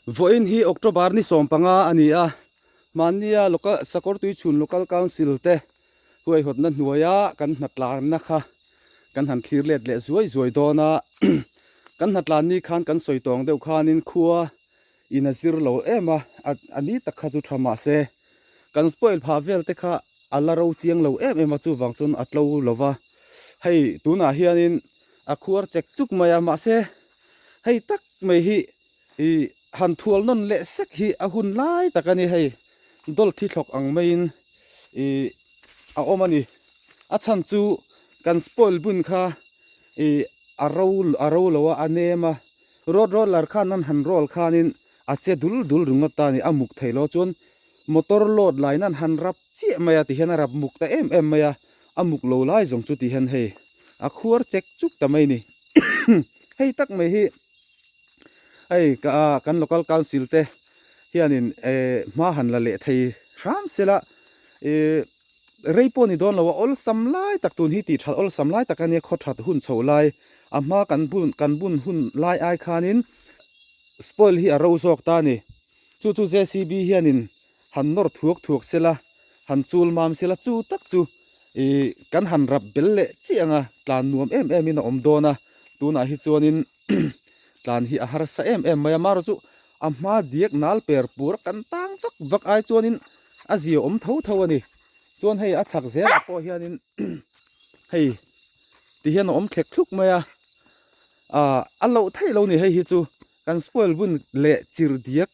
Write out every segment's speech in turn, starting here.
Vawiin hi October ni 15 a ni a, hmannia Local Sakawrtuichhun Local Council te huaihawtna hnuaia kan hnatlanna kha kan han thlir let leh zuai zuai dawn a. Kan hnatlan ni khan kan sawi tawng deuh khanin khua in a zir lo em a, a ni tak kha chu tha mah se kan spoil phah vel te kha a la ro chiang lo em em a, chuvang chuan a tlo lo va. Hei tunah hianin a khuar chek chuk mai a, mahse hei tak mai hi ih han thual nawn leh sek hi a hun lai tak a ni hei dawl thi thlawk ang maiin ih a awm a ni a chhan chu kan spoil bun kha ih a ro a ro lo a a nem a road roller khan an han roll khanin a che dul dul ringawt ta a ni a muk theih loh chuan motor load line an han rap chiah mai a tihian a rap muk ta em em mai a a muk lo lai zawng chu tihian hei a khuar chek chuk ta mai a ni hei tak mai hi. Hei ka kan local council te hianin eh hma han la leh thei hram sela ih rei pawh ni dawn lo a awlsam lai tak tun hi tih that awlsam lai tak a nia khaw that hun chho lai a hma kan bun kan bun hun lai ai khanin spoil hi a ro zawk ta a ni chu chu J_C_B hianin han nawr thuak thuak sela han chul mam sela chu tak chu ih kan han rap bel leh chiah ang a tlan nuam em em in a awm dawn a tunah hi chuanin. tlan hi a harsa em em mai a marawh chu a hma diak nal per pur a kan tang vak vak ai chuanin a zia awm tho tho a ni chuan hei a chhak zelah pawh hianin hei ti hian a awm thlek thluk mai a ah a loh theih lo ni hei hi chu kan spoil bun leh chirh diak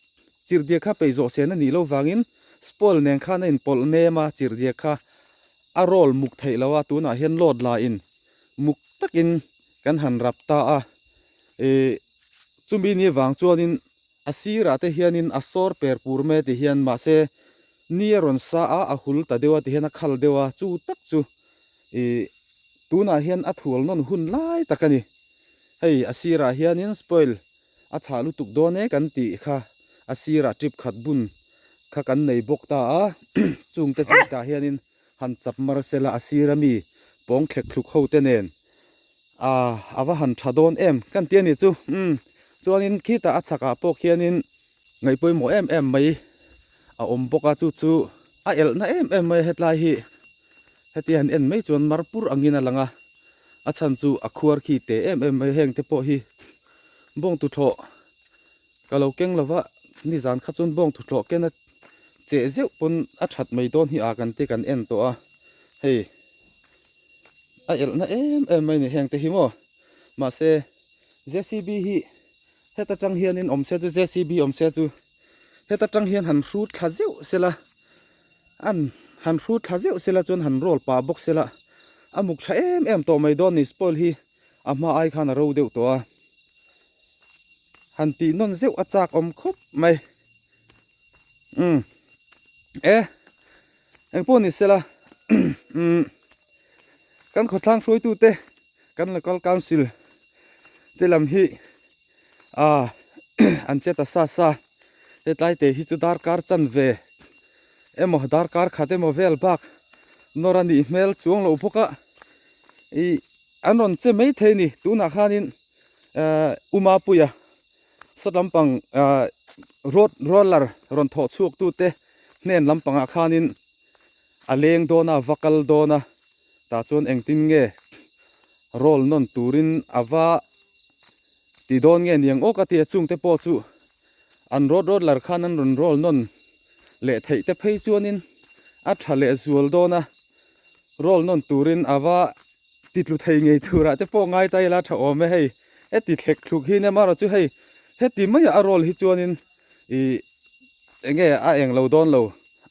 chirh diak kha peih zawh sen a nih loh vangin spoil nen khan a inpawlh nem a chirh diak kha a roll muk theih loh a tunah hian load la in muk takin kan han rap ta a ih chumi ni vang chuanin a sirah te hianin a sawr per pur mai a ti hian mahse ni a rawn sa a a hul ta deuh a ti hian a khal deuh a chu tak chu ih tunah hian a thual nawn hun lai tak a ni hei a sirah hianin spoil a chhah lutuk dawn e kan tih kha a sirah trip khat bun kha kan nei bawk ta a chungte chu tah hianin. Han chap mar sela a sir ami pawng thlek thluk ho te nen ah a va han tha dawn em kan ti a ni chu umm chuanin khitah a chhakah pawh khianin ngaihpawimawh em em mai a awm bawk a chu chu a elhna em em mai a hetlai hi heti han en mai chuan mar pur angin a lang a a chhan chu a khuar khi te em em mai heng te pawh hi bawng tuthlawh. Ka lo keng lo va, nizan kha chuan bawng thutlawh ken a cheh zeuh pawn a that mai dawn hi a kan te kan en tawh a, hei a elhna em em mai ni heng te hi maw mahse J_C_B hi heta tang hianin awm se chu J_C_B awm se chu heta tang hian han hrut thla zeuh sela an han hrut thla zeuh sela chuan han roll pah bawk sela a muk tha em em tawh mai dawn ni spoil hi a hma ai khan a ro deuh tawh a. Han tih nawn zeuh a chak awm khawp mai umm e eng pawh ni sela umm kan khawthlang hruaitu te kan local council te lam hi ah an che ta sa sa hetlai te hi chu darkar chanve emaw darkar khat emaw vel bak nawr a nih hmel chuang loh bawk a ih an rawn che mai thei a ni tunah khanin ehh Umapuia sawt lampang ehh road roller rawn thawh chhuak tute hnen lampangah khanin a leng dawn a va kal dawn a tah chuan engtin nge roll nawn turin a va ti dawn nge niang awk a ti a chungte pawh chu an road roller khan an rawn roll nawn leh theih te phei chuanin a tha leh zual dawn a roll nawn turin a va ti tlu thei ngei turah te pawh ngai ta ila tha awm e hei heti thlek thluk hi nia marawh chu hei heti maiah a roll hi chuanin ih eng nge a eng lo dawn lo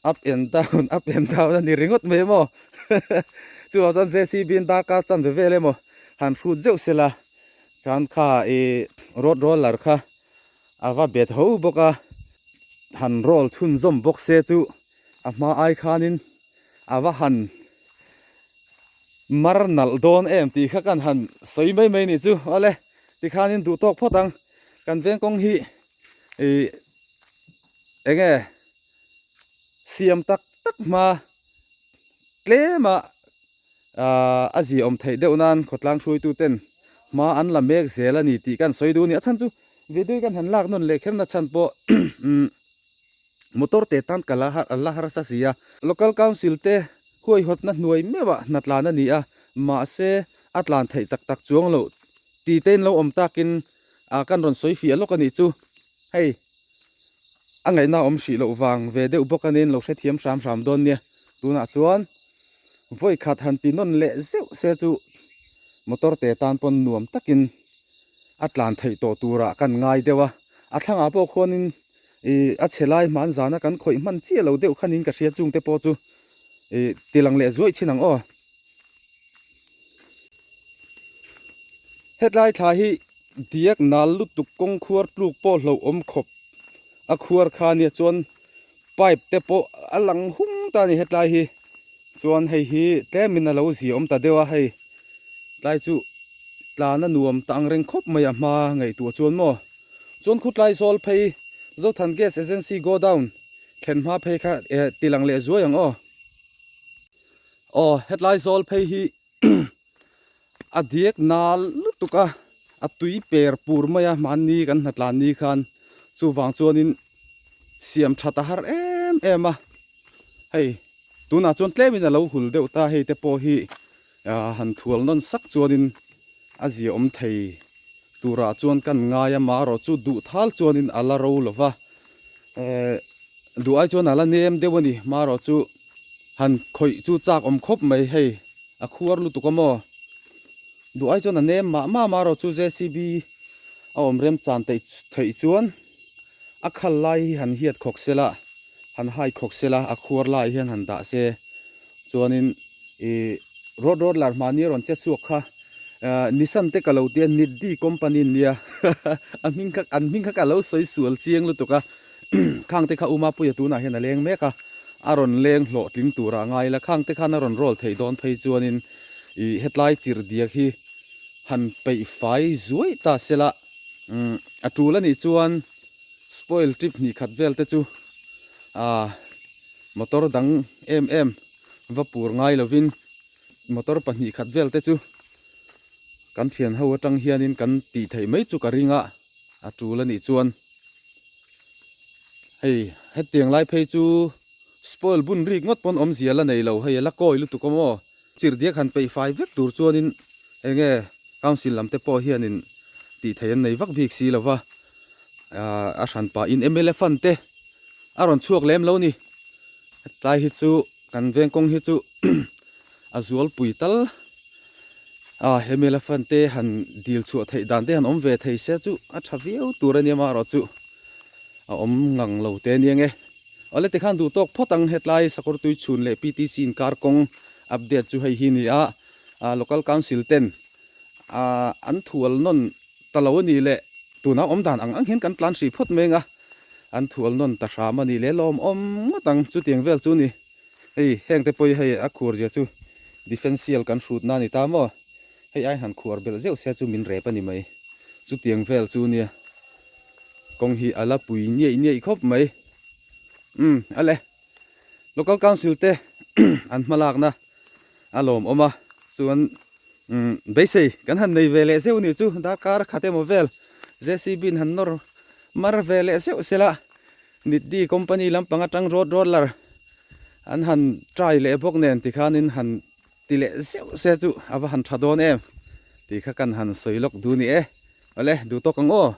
up and down up and down a ni ringawt mai maw chuvang chuan J_C_B in darkar chanve vel emaw han hrut zeuh sela chuan kha ih road roller kha a va bet ho bawk a han roll chhunzawm bawk se chu a hma ai khanin a va han mar nalh dawn em tih kha kan han sawi mai mai nih chu awle tikhanin duh tawk phawt ang kan veng kawng hi ih eng nge siam tak tak hma tlem a ah a zia awm theih deuh nan khawtlang hruaitu ten hma an la mek zel a ni tih kan sawi duh a ni a chhan chu. Video hi kan han lak nawn leh kher na chhan pawh motor te tan ka la harsa si a. Local Council te huaihawtna hnuai meuhah hna tlan a ni a, mahse a tlan theih tak tak chuang loh ti te in lo awm takin kan rawn sawi fiah lawk a nih chu. Hei a ngaihna awm hrih loh vang ve deuh bawk a nia lo hrethiam hram hram dawn nia. Tunah chuan vawi khat han ti nawn leh zeuh se chu motor te tan pawn nuam takin a tlan theih tawh turah kan ngai deuh a. A thlangah pawh khuanin ih a chhe lai hman zana kan khawih hman chiah lo deuh khanin ka hria chungte pawh chu ih tilang leh zuaih chin ang aw. Hetlai thla hi diak nal lutuk kawng khuar tluk pawh hlauh awm khawp a khuar kha nia chuan pipe te pawh a lang hung ta a ni hetlai hi chuan hei hi tlemin a lo zia awm ta deuh a hei tlai chu tlan a nuam ta ang reng khawp mai a hma ngaihtuah chuan maw chuan khutlai zawl phei Zothan Gas Agency Godown thlen hma phei kha eh tilang leh zuai ang aw. Aw hetlai zawl phei hi a diak nal lutuk a a tui per pur mai a mahni kan hnatlan ni khan chuvang chuanin siam that a har em em a hei tunah chuan tlemin a lo hul deuh ta hei te pawh hi ah han thual nawn sak chuanin a zia awm thei turah chuan kan ngai a marawh chu duh thal chuanin a la ro lo va eh duh ai chuan a la nem deuh a ni marawh chu. Han khawih chu chak awm khawp mai hei a khuar lutuk a maw duh ai chuan a nem mah mah mah erawh chu JCB a awm rem chan theih theih chuan a khal lai hi han hiat khawk se la han hai khawk se la a khuar lai hian han dah se chuanin ih road roller mahni a rawn che chhuak kha ah Nissan te ka lo tia Niddi company nia a hming kha an hming kha ka lo sawi sual chiang lutuk a. Khang te kha U Mapuia tunah hian a leng mek a, a rawn leng hlawhtling turah a ngai la. Khang te khan a rawn roll theih dawn phei chuanin ih hetlai chirh diak hi han peih fai zuaih ta se la, umm a tul a nih chuan spoil trip hnih khat vel te chu ah motor dang em em va pur ngai lovin motor pahnih khat vel te chu kan thian ho atang hianin kan tih theih mai chu ka ring a, a tul a nih chuan. Hei hetiang lai phei chu spoil bun rik ngawt pawn awmzia la nei lo hei a la kawi lutuk awm aw chirhdiak han peih fai vek tur chuanin enge council lam te pawh hianin tih theih an nei vak bik si lo va ah a hran pahin mla fund te a rawn chhuak lem lo ni hetlai hi chu kan veng kawng hi chu a zualpui tal. A he mela fan te han dil chhuah theih dan te han awm ve thei se chu a tha viau tur a nia marawh chu a awm ngang lo te ania nge. Awle tikhan duh tawk phawt ang hetlai Sakawrtui chhun leh PTC inkar kawng update chu hei hi ni a, Local Council ten an thual nawn ta lo a nih leh tuna awm dan ang ang hian kan tlan hrih phawt mai ang a, an thual nawn ta hram a nih leh lawmawm ngawt ang chutiang vel chu ni. Hei heng te pawh hi hei a khuar zia chu defensial kan hrut na a ni ta maw? Hei ai han khuar belh zeuh se chu min rep a ni mai. Chutiang vel chu nia kawng hi a la pui niaih niaih khawp mai. Umm a le local council te an hma lakna a lawm awm a chuan umm beisei kan han nei ve leh zeuh ni chu darkar khat emaw vel JCB in han nawr mar ve leh zeuh sela. Niddi company lampang atang road roller an han try leh bawk nen tikhanin han ti leh zeuh se chu a va han tha dawn em tih kha kan han sawi lawk duh ni e. Awle duh tawk ang aw.